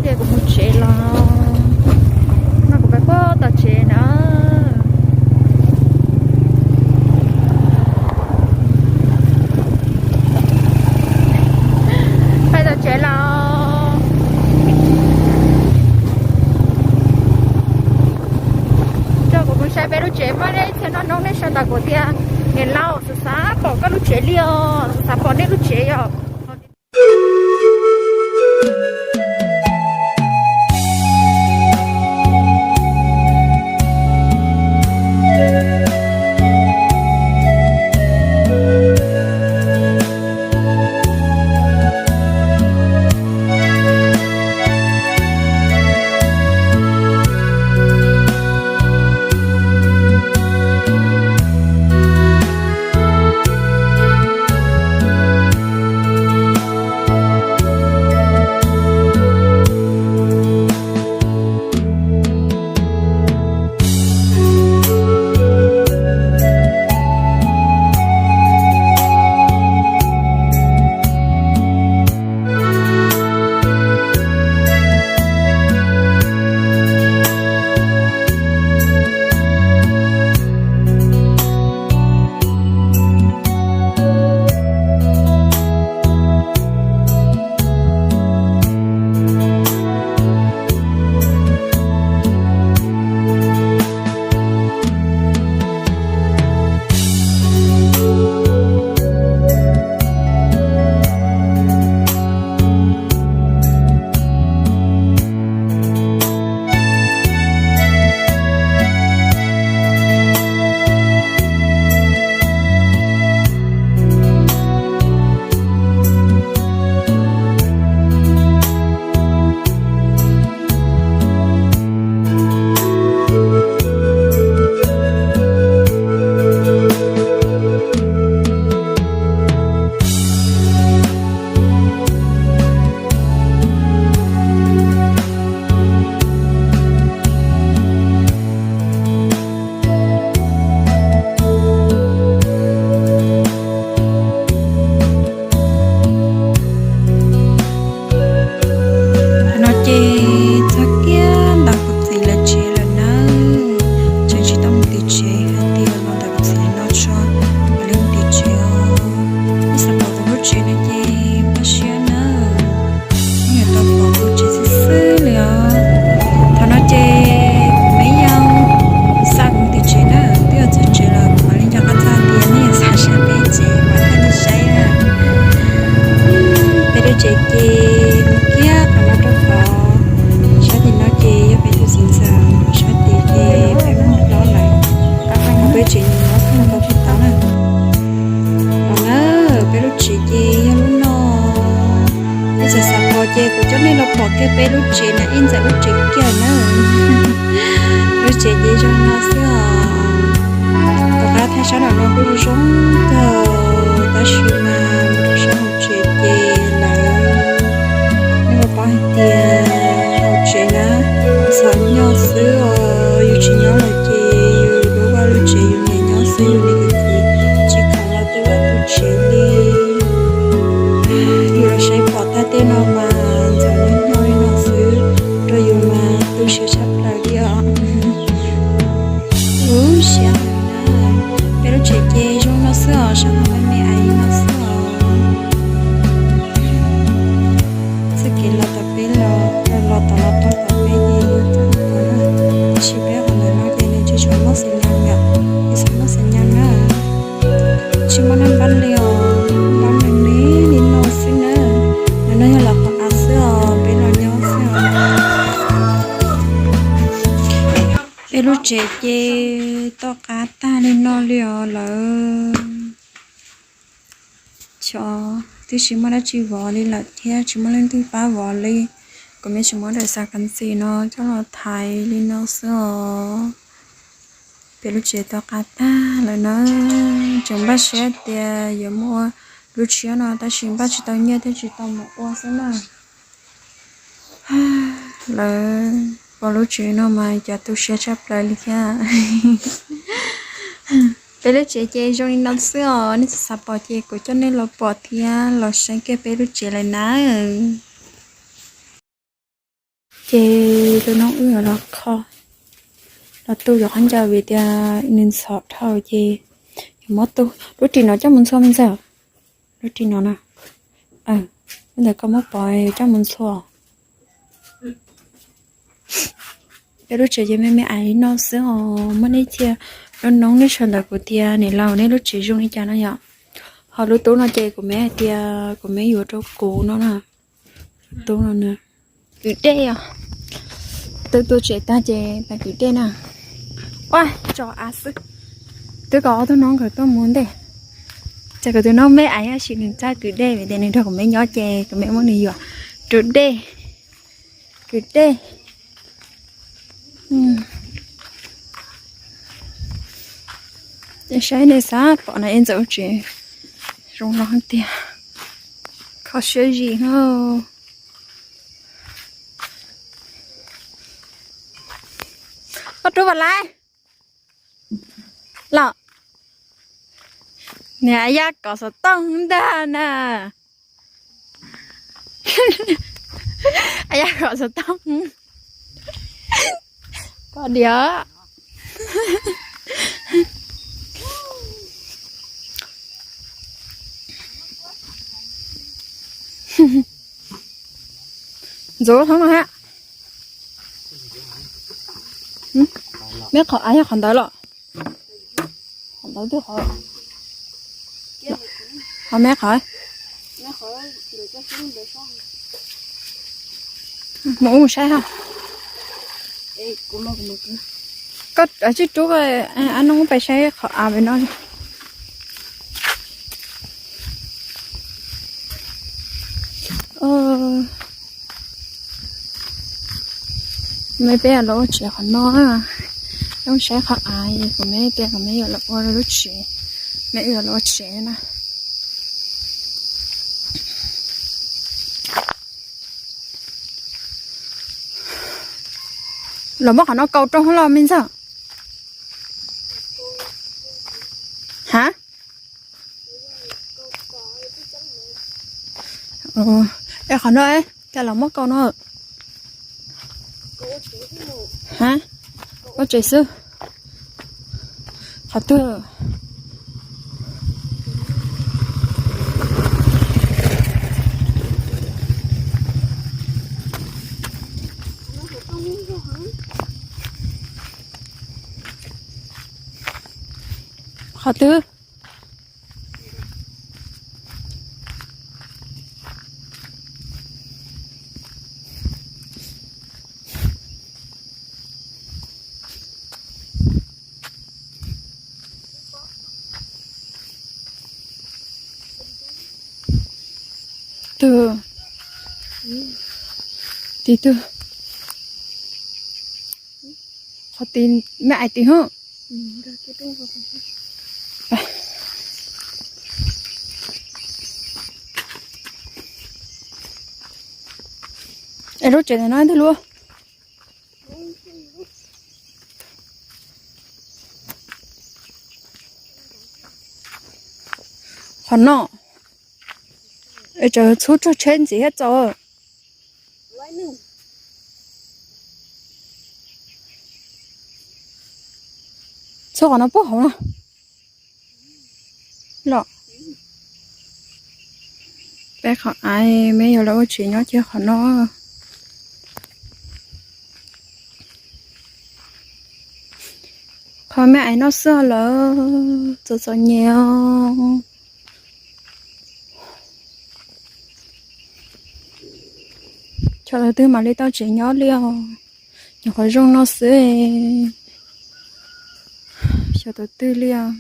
Ces kuv mus tsev los, no kuv pais puag tom tsev na. Pais tom tsev los, tso kuv mus saib peb lub tsev, muaj ib txhia noj noob nej sau ntawv kuv tias, niam laus, xav xav pom koj lub tsev li os, xav pom nej lub tsev yom. No ces txog kiag ntawm kuv txiv lawv tsev lawm nawb. Tseem tsis tau mus tim tsev, hais tias los ntawm kuv txiv lawv no tso mam li mus tim tsev os. Nej xav pom kuv lub tsev no ces npaj siab nawb. Yeej yuav tau pom kuv lub tsev xwb xwb li os. Thaum no ces kuv me yau xa kuv mus tim tsev na, twb yuav txog tsev lawm kuv mam li nco qab txog tias nej yuav xav saib peb tsev mam li saib na. Peb lub tsev ces mus kiag qhov no rau tod, sab tim no ces yog peb tus txiv ntxawm, sab tid ces peb muaj hlob lawm, qab qab no peb tsev nyob thaj no tau tsis tau na. Los na, peb lub tsev ces yog lub no. Nej txawm xav pom ces kuv coj nej los pom kiag peb lub tsev na, ib ntxawm lub tsev kiag na. Lub tsev ces zoo no xwb os. Tom qab thaij sab nraum no kuj zoo zoo kawg, tab sis mas rau sab hauv tsev ces lawv, nej puas paub hais tias hauv tsev na, ntxhov nyob xwb os, yus tsis nyob lawm ces yus lub vaj lub tsev yus niam nyob xwb, yus niam yus txiv tsis kam los tu vaj tu tsev li. Yus los saib pom tag tej no mas ntxhov nyob nyob li no xwb, rau yus mas tu siab tshaj plaws li os. Ub, siab heev na. Peb lub tsev ces zoo no xwb os, sab no me me ais li no xwb os. Txoj kev los tom peb los, los tom los txog tom peb ces yog txoj no na. Tab sis peb qhov ntawm no ces nws tsis tshua muaj xeem nyas yom, tsis tshua muaj xeem nyas na. Tsis muaj neeg npaj li os, npaj me me li no xwb na. Nws no yog lawv qhov av xwb os, peb los nyob xwb os. Peb lub tsev ces toj qab tag li no li os lawm. Xyov twb tsis muaj dab tsi vov li lawm thiab, tsis muaj leej twg pab vov li. Kuv me tsis muab daim xav kas ntxim no coj los thaiv li no xwb os. Peb lub tsev toj qab tag lawm na. Tseem npaj siab tias yuav mus ua lub tshiab no tab sis npaj tsis tau nyiaj thiaj tsis tau mus ua xwb na. Lawv pom lub tsev no mas cas tu siab tshaj plaws li thiab. Peb lub tsev ces zoo li no xwb os, nej tsis xav pom ces kuv coj nej los pom thiab los saib kiag peb lub tsev lawm na. Ces tus noob wb yuav los kho, los tu yuav qhov ncauj vim tias nws ntxhov dhau ces yuav muab tu. Lub ris no coj mus ntxhua me ntxawg. Lub ris no na. Lub ntawd koj muab pov yuav coj mus ntxhua. Peb lub tsev ces me me ais li no xwb os, muaj nej cia noob noob nej sawv ntawd kuv tias niam laus nej lub tsev zoo li cas no yom. Ho lub tub no ces kuv me hais tias kuv me yuav rau kuv no na. Tub no na, kwv dej os. Twb tu tsev tag ces pais kwv dej na. Ua tso av xwb. Twb kom ob tug noob nkawd tuaj mus ntej. Ces kuv tus noob me ais tab sis nws txawj kwv dej vim tias nws nrog kuv me nyob ces kuv me muab nws yuam rau dej, kwv dej. Saib nej xav pom na ib ntxawm ub tsev zoo no tiag, kho siab zim no. Koj rub vas lais los. Niam yaj kom xov tooj ntag na. Yaj kom xov tooj. Pom diam. Ntxuav thoob no ha. Me qhov av yog qhov ntawd los? Qhov ntawd twb qhov, qhov me qhov. Mus ub mus saib ha. Koj tsij rub, ab noob pais saib qhov av pem no. Me peb los ua tsev qhov no, los saib qhov av, kuv me tias kuv me yuav los ua lub tsev, me wb yuav los ua tsev na. Los muab qhov no kaus rau hauv los me ntxawg. Ha? Es qhov no, cas los muab kaus no? Ha? Ua tsev xwb. Qhov twg? Qhov twg? Twg? Tim twg? Qhov tim me ais tim hub. Es lub tsev ntawm no twg lub? Qhov no. Es txawm txhub tsuag tsheb ntxiv thiab txaus. Txhub qhov no puag hauv no. Los, peb qhov av, me yuav los ua tsev nyob cia qhov no. Qhov me ais no xwb lawm, txom txom nyem os. Xyov tus twg mam li tau tsev nyob li os. Nyuam qhuav zoo no xwb. Xyov tus twg li os.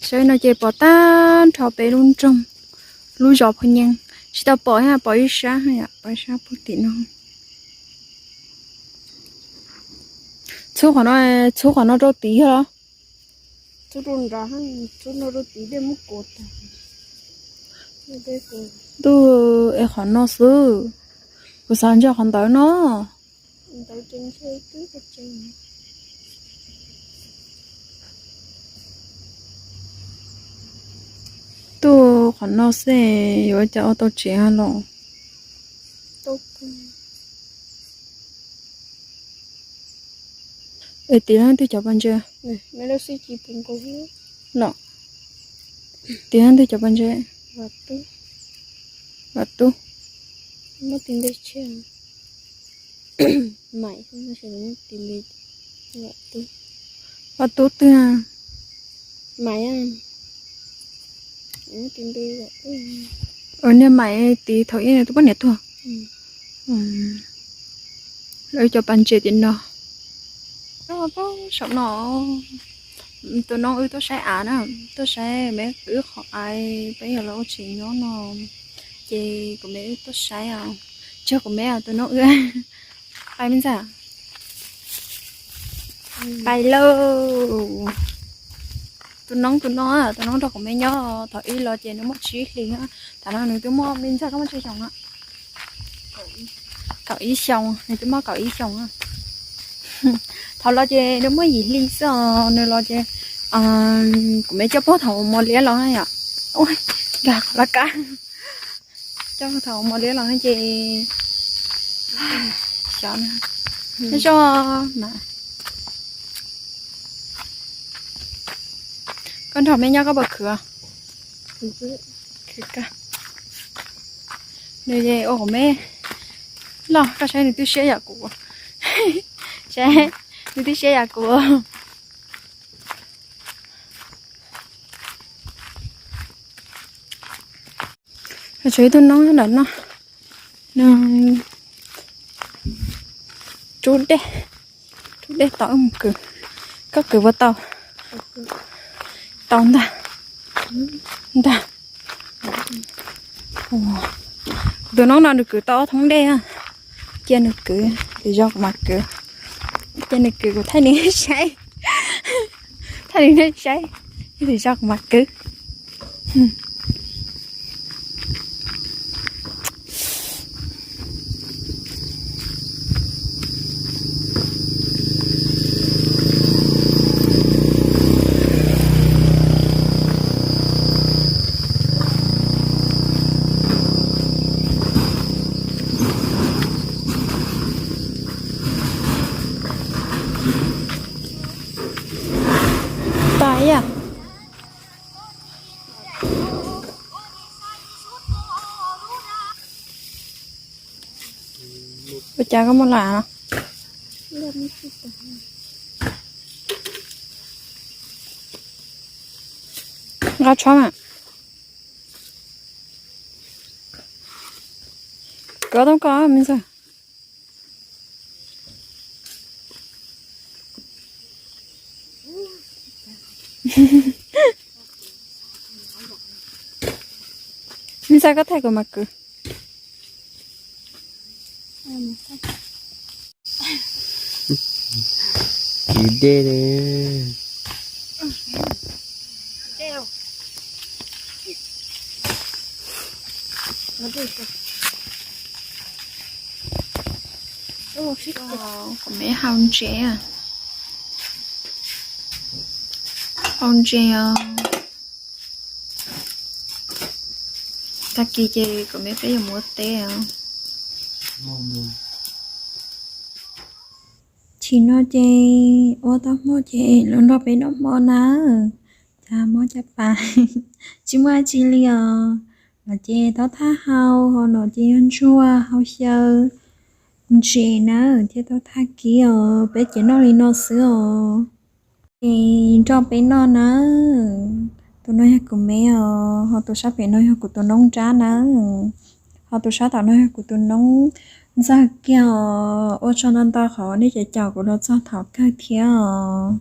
Saib no ces pom tag nrho peb lub nroog, lub zos Phu Nyees. Tsis tau pom, pom ib sab, pom ib sab puag tim no. Txhub qhov no, txhub qhov no rau tid yog los? Txhub rau nrad, txhub no rau tid dej muab kuav tag. Ntuj, es qhov no xwb, kuv xav ntshe qhov ntawd no. Tuaj qhov no xwb yuav cas ua tau tsev los. Es tiv leej twg cov pas ntses? Los tiv leej twg cov pas ntses? Vam Tub. Vam Tub twg? Niag Maim tiv thaum ub nws tus poj niam tuag. Lawv cov pas ntses tim no. Saum no, tus noob wb tuaj saib av na, tuaj saib me wb qhov av peb yog los ua tsev nyob no, ces kuv me wb tuaj saib os, tseg kuv me tus noob wb. Pais me ntxawm, pais lauj. Tus noob, tus no, tus noob nrog kuv me nyob thaum ub los ces nws muaj tsib hlis, thaum no nws twb muaj, me ntxawm koj muaj tsib xyoos? Kaum ib xyoos, nws twb muaj kaum ib xyoos. Thaum los ces nws muaj yim hli xwb os, nws los ces kuv me coj puag thaum mos liab los na yom. Nkag qhov laj kab. Coj puag thaum mos liab los na ces xyov na. Nyob zoo na. Koj nrog me nyob koj puas khwv? Khwv. Nws ua kuv me los koj saib nws twb siab yam kuv. Saib, nws twb siab yam kuv. Tshuav ib tug noob ntawm no, nws rub dej, rub dej tos wb mus kwv. Koj kwv puas tau? Tau ntag. Ntag. Tus noob no nws kwv tau ob thoob dej, cia nws kwv, ib pliag kuv mam kwv. Cia nws kwv kuv thaij nws saib, thaij nws saib, ib pliag kuv mam kwv. Pais yam. Ua cas koj muaj lam? Nqa tshoob na. Kov toob koj me ntxawg. Me ntxawg koj thaij kuv mam kwv. Kwv dej li. Kuv me hau ntses, hau ntses os. Tag kis ces kuv me peb yuav mus ua teb os. Chim no ces ua tau hmo ces los nrog peb noj hmo na. Cas mob caj pas, tsis muaj dab tsi li os. No ces taub thaj hau, hau no ces yog ntsuag, hau xyaw, ntses na, thiab taub thaj kib os. Peb ces noj li no xwb os. Ces nrog peb noj na. Tus no yog kuv me os, ho tus sab pem no yog kuv tus noob nrab na. Ho tus sab tom no yog kuv tus noob ntxawg kiag os. Ua tsaug ntau ntau qhov nej caum caum kuv los txog thaum kawg thiab os.